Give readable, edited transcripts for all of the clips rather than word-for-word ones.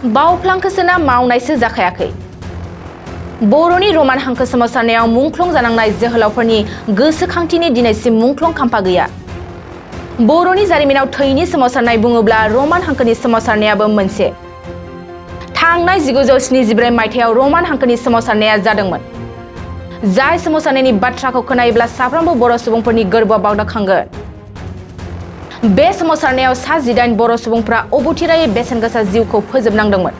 बावफ्लांखोसोना मावनायसो जाखायाखै। बर'नि रमान हांखो सोमावसारनायाव मुंख्लं जानांनाय जोहोलावफोरनि गोसोखांथिनि दिनैसिम मुंख्लं खाम्फा गैया। बर'नि जारिमिनाव थैनि सोमावसारनाय बुङोब्ला रमान हांखोनि सोमावसारनायाबो मोनसे। थांनाय 1974 मायथाइयाव रमान हांखोनि सोमावसारनाया जादोंमोन। जाय सोमावसारनायनि बाथ्राखौ खोनायोब्ला साफ्रोमबो बर' सुबुंफोरनि गोरबोआ बावदाखांगोन। बे सोमावसारनायाव सा 18 बर' सुबुंफ्रा अबथिरायै बेसेन गोसा जिउखौ फोजोबनांदोंमोन।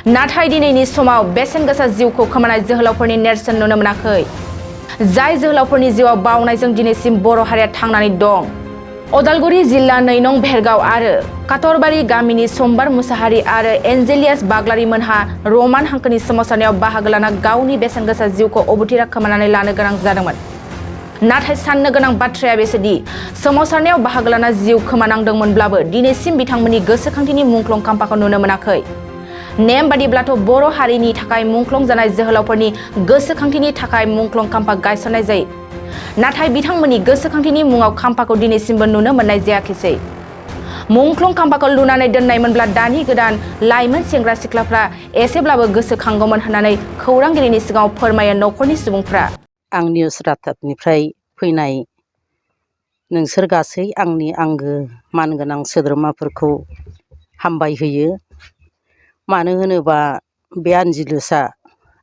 नाथाय दिनैनि समाव बेसेन गोसा जिउखौ खोमानाय जोहोलावफोरनि नेरसोन नुनो मोनाखै। जाय जोहोलावफोरनि जिउआव बावनायजों दिनैसिम बर' हारिया थांनानै दं। उदालगुरि जिल्ला 2 नं भेरगाव आरो काटरबारि गामिनि समबार मुसाहारि आरो एन्जेलियास बाग्लारि मोनहा रमान हांखोनि सोमावसारनायाव बाहागो लाना गावनि बेसेन गोसा जिउखौ अबथिरा खोमानानै लानो गोनां जादोंमोन। नाथाय साननो गोनां बाथ्राया बेसोदि सोमावसारनायाव बाहागो लाना जिउ खोमानांदोंमोनब्लाबो दिनैसिम बिथांमोननि गोसोखांथिनि मुंख्लं खाम्फाखौ नुनो मोनाखै। नेम बादिब्लाथ' बर' हारिनि थाखाय मुंख्लं जानाय जोहोलावफोरनि गोसोखांथिनि थाखाय मुंख्लं खाम्फा गायसननाय जायो। नाथाय बिथांमोननि गोसोखांथिनि मुङाव खाम्फाखौ दिनैसिमबो नुनो मोननाय जायाखैसै। मुंख्लं खाम्फाखौ लुनानै दोननायमोनब्ला दानि गोदान लाइमोन सेंग्रा सिख्लाफ्रा एसेब्लाबो गोसोखांगौमोन होननानै खौरांगिरिनि सिगाङाव फोरमायो न'खरनि सुबुंफ्रा। आं निउस रादाबनिफ्राय फैनाय नोंसोर गासै आंनि आंगो मानगोनां सोद्रोमाफोरखौ हामबाय होयो। मानो होनोबा बे आनजिलुसआ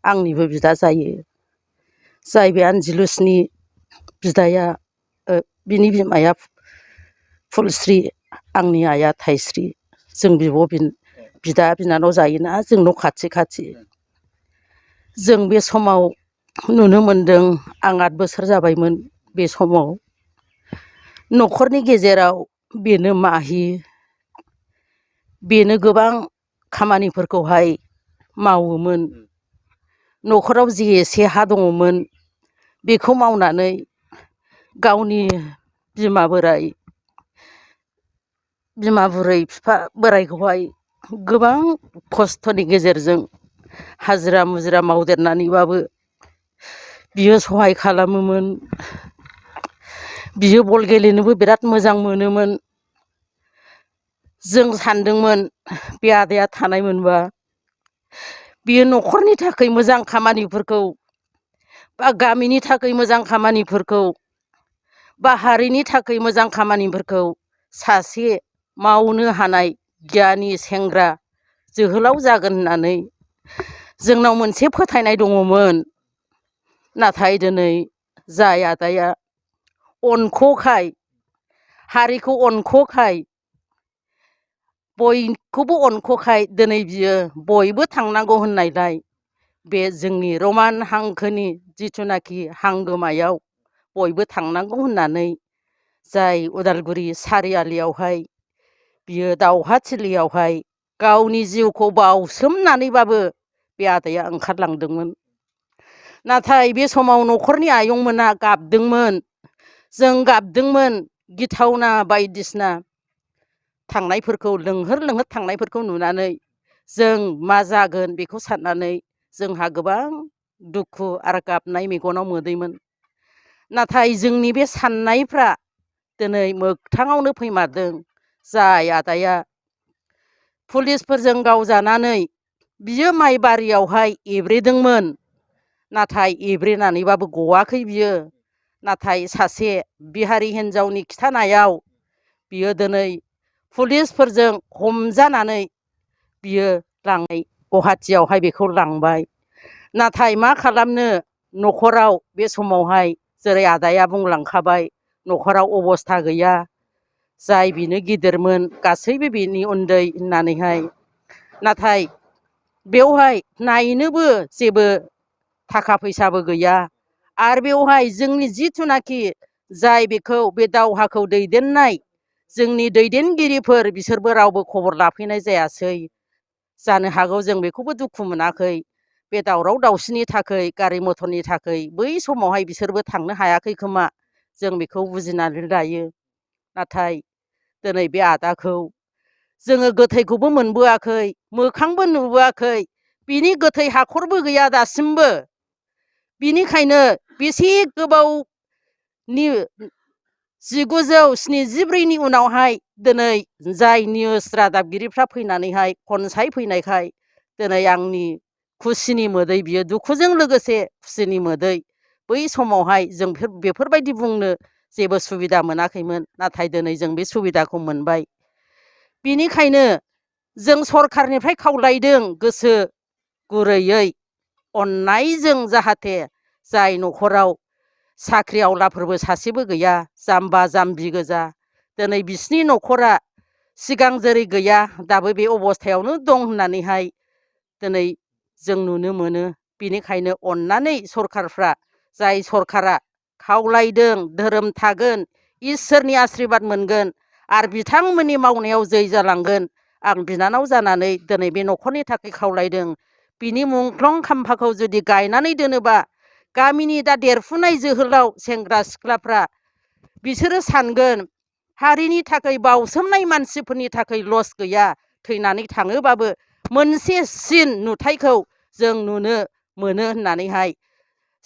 आंनिबो बिदा जायो। जाय बे आनजिलुसनि बिदाया बिनि बिमाया फुलस्रि, आंनि आइया थाइस्रि। जों बिदा बिनानाव जायोना, जों न' खाथि खाथि। जों बे समाव नुनो मोनदों, आं 8 बोसोर जाबायमोन बे समाव। न'खरनि गेजेराव बेनो माहि, बेनो गोबां खामानिफोरखौहाय मावोमोन। न'खराव जि एसे हा दङमोन बेखौ मावनानै गावनि बिमा बुरै बिफा बोरायखौहाय गोबां खस्थ'नि गेजेरजों हाजिरा मुजिरा मावदेरनानैबाबो बियो सहाय खालामोमोन। बियो बल गेलेनोबो बिराद मोजां मोनोमोन। जों सानदोंमोन बे आदाया थानायमोनबा बियो न'खरनि थाखाय मोजां खामानिफोरखौ बा गामिनि थाखाय मोजां खामानिफोरखौ बा हारिनि थाखाय मोजां खामानिफोरखौ सासे मावनो हानाय गियानि सेंग्रा जोहोलाव जागोन होननानै जोंनाव मोनसे फोथायनाय दङमोन। नाथाय दिनै जाय आदाया अनख'खाय, हारिखौ अनख'खाय, बयखौबो अनख'खाय दिनै बियो बयबो थांनांगौ होननायलाय बे जोंनि रमान हांखोनि जिथुनाखि हांगोमायाव बयबो थांनांगौ होननानै जाय उदालगुरि सारियालियावहाय बियो दावहाथिलियावहाय गावनि जिउखौ बावसोमनानैबाबो बे आदाया ओंखारलांदोंमोन। नाथाय बे समाव न'खरनि आयंमोना गाबदोंमोन, जों गाबदोंमोन। गिथावना बायदिसिना थांनायफोरखौ लोंहोर थांनायफोरखौ नुनानै जों मा जागोन बेखौ साननानै जोंहा गोबां दुखु आरो गाबनाय मेगनाव मोदैमोन। नाथाय जोंनि बे साननायफ्रा दिनै मोगथाङावनो फैमारदों। जाय आदाया पुलिसफोरजों गावजानानै बियो माइ बारियावहाय एब्रेदोंमोन। नाथाय एब्रेनानैबाबो गवाखै बियो। नाथाय सासे बिहारि हिन्जावनि खिथानायाव बियो दिनै पुलिसफोरजों हमजानानै बियो गुवाहाटियावहाय बेखौ लांबाय। नाथाय मा खालामनो, न'खराव बे समावहाय जेरै आदाया बुंलांखाबाय न'खराव अबस्था गैया। जाय बेनो गिदिरमोन गासैबो बेनि उन्दै होननानैहाय। नाथाय बेवहाय नायनोबो जेबो थाखा फैसाबो गैया। आरो बेवहाय जोंनि जिथुनाखि जाय बेखौ बे दावहाखौ दैदेननाय जोंनि दैदेनगिरिफोर बिसोरबो रावबो खबर लाफैनाय जायासै। जानो हागौ जों बेखौबो दुखु मोनाखै। बे दावराव दावसिनि थाखै, गारि मथरनि थाखै बै समावहाय बिसोरबो थांनो हायाखै खोमा, जों बेखौ बुजिनानै लायो। नाथाय दिनै बे आदाखौ जोङो गोथैखौबो मोनबोआखै, मोखांबो नुबोआखै, बिनि गोथै हाखरबो गैया दासिमबो। बिनिखायनो बेसे गोबावनि 1974नि उनावहाय दिनै जाय निउस रादाबगिरिफ्रा फैनानैहाय खनसाय फैनायखाय दिनै आंनि खुसिनि मोदै बियो दुखुजों लोगोसे खुसिनि मोदै बै समावहाय जों बेफोरबायदि बुंनो जेबो सुबिदा मोनाखैमोन नाथाय दिनै जों बे सुबिदाखौ मोनबाय बिनिखायनो जों सरखारनिफ्राय खावलायदों गोसो गुरैयै अननायजों जाहाथे जाय न'खराव साख्रि आवलाफोरबो सासेबो गैया जाम्बा जाम्बि गोजा दिनै बिसिनि न'खरा सिगां जेरै गैया दाबो बे अबस्थायावनो दं होननानैहाय दिनै जों नुनो मोनो बिनिखायनो अननानै सरखारफ्रा जाय सरखारा खावलायदों धोरोम थागोन इसोरनि आशीर्बाद मोनगोन आरो बिथांमोननि मावनायाव जै जालांगोन आं बिनानाव जानानै दिनै बे न'खरनि थाखाय खावलायदों बिनि मुंख्लं खाम्फाखौ जुदि गायनानै दोनोबा गामिनि दा देरफुनाय जोहोलाव सेंग्रा सिख्लाफ्रा बिसोरो सानगोन हारिनि थाखाय बावसोमनाय मानसिफोरनि थाखाय लस गैया थैनानै थाङोबाबो मोनसे सिन नुथायखौ जों नुनो मोनो होननानैहाय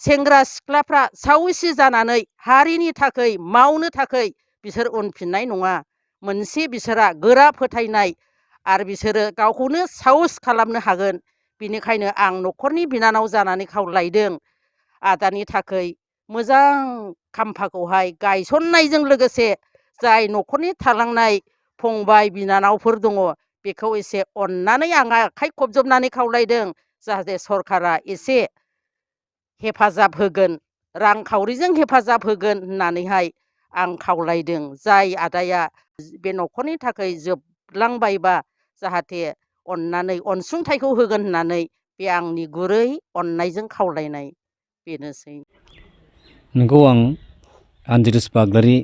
सेंग्रा सिख्लाफ्रा सावस्रि जानानै हारिनि थाखाय मावनो थाखाय बिसोर उनफिननाय नङा मोनसे बिसोरा गोरा फोथायनाय आरो बिसोरो गावखौनो साहस खालामनो हागोन बिनिखायनो आं न'खरनि बिनानाव जानानै खावलायदों आदानि थाखाय मोजां खाम्फाखौहाय गायसननायजों लोगोसे जाय न'खरनि थालांनाय फंबाय बिनानावफोर दङ बेखौ एसे अननानै आं आखाइ खबजबनानै खावलायदों जाहाथे सरखारा एसे हेफाजाब होगोन रांखावरिजों हेफाजाब होगोन होननानैहाय आं खावलायदों जाय आदाया बे न'खरनि थाखाय जोबलांबायबा जाहाथे अननानै अनसुंथाइखौ होगोन होननानै बे आंनि गुरै अननायजों खावलायनाय बेनोसै। नोंगौ आं आनजिरुस बाग्लारि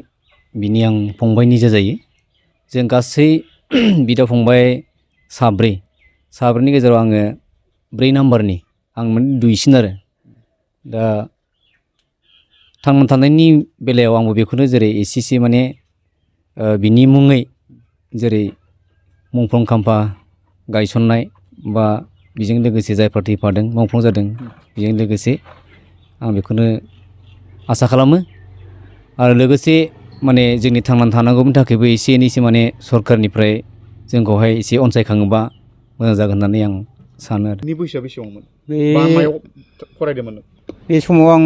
बिनि आं फंबायनि जाजायो जों गासै बिदा फंबाय साब्रैनि गेजेराव आङो 4 नाम्बारनि आं माने दुइसिन आरो दा थांना थानायनि बेलायाव आंबो बेखौनो जेरै एसे माने बिनि मुङै जेरै मुंख्लं खाम्फा गायसननाय बा बेजों लोगोसे जायफ्रा थैफादों मुंख्लं जादों बेजों लोगोसे आं बेखौनो आसा खालामो आरो लोगोसे माने जोंनि थांनानै थानांगौनि थाखायबो एसे एनैसो माने सरखारनिफ्राय जोंखौहाय एसे अनसायखाङोबा मोजां जागोन होननानै आं सानो आरो। नोंनि बैसोआ बेसेबांमोन मायाव फरायदोंमोन? बे समाव आं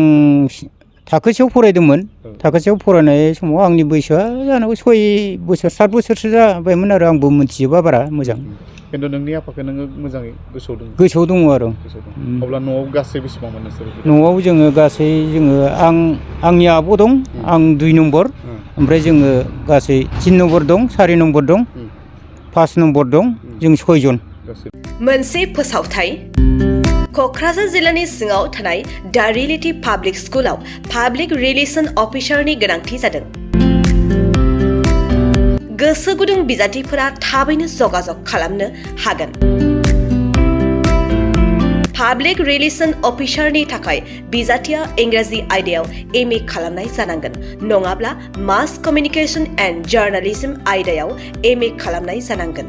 थाखोसेयाव फरायदोंमोन। थाखोसेयाव फरायनाय समाव आंनि बैसोआ जानांगौ 6 बोसोर 7 बोसोरसो जाबायमोन आरो आंबो मिथिजोबा बारा मोजां। खिन्थु नोंनि आफाखौ नोङो मोजाङै गोसोआव दं? गोसोआव दङ आरो। अब्ला न'आव गासै बेसेबांमोन नोंसोर? न'आव जोङो गासै आंनि आब' दं आं 2 नम्बर ओमफ्राय जोङो गासै 3 नम्बर दं 4 नम्बर दं 5 नम्बर दं जों 6 जन। मोनसे फोसावथाय क'क्राझार जिल्लानि सिङाव थानाय दा रियेलिटी पाब्लिक स्कुलाव पाब्लिक रिलेसन अफिसारनि गोनांथि जादों। गोसो गुदुं बिजाथिफोरा थाबैनो जगाजग खालामनो हागोन। पाब्लिक रिलेसन अफिसारनि थाखाय बिजाथिया इंराजि आयदायाव MA खालामनाय जानांगोन नङाब्ला मास कमिउनिकेशन एन्ड जार्नालिज्म आयदायाव MA खालामनाय जानांगोन।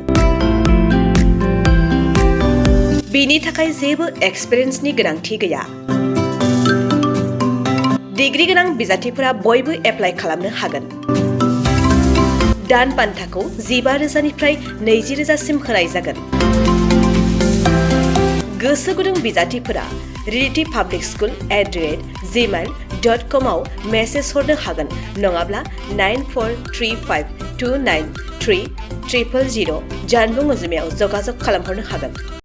बिनि थाखाय जेबो एक्सपिरियेन्सनि गोनांथि गैया। डिग्री गोनां बिजाथिफोरा बयबो एप्लाइ खालामनो हागोन। दान बान्थाखौ 15,000निफ्राय 20,000सिम होनाय जागोन। गोसो गुदुं बिजाथिफोरा रियेलिटी पाब्लिक स्कुल @gmail.com आव मेसेज हरनो हागोन नङाब्ला 9435293000 जानबुं अनजिमायाव जगाजग खालामहरनो हागोन।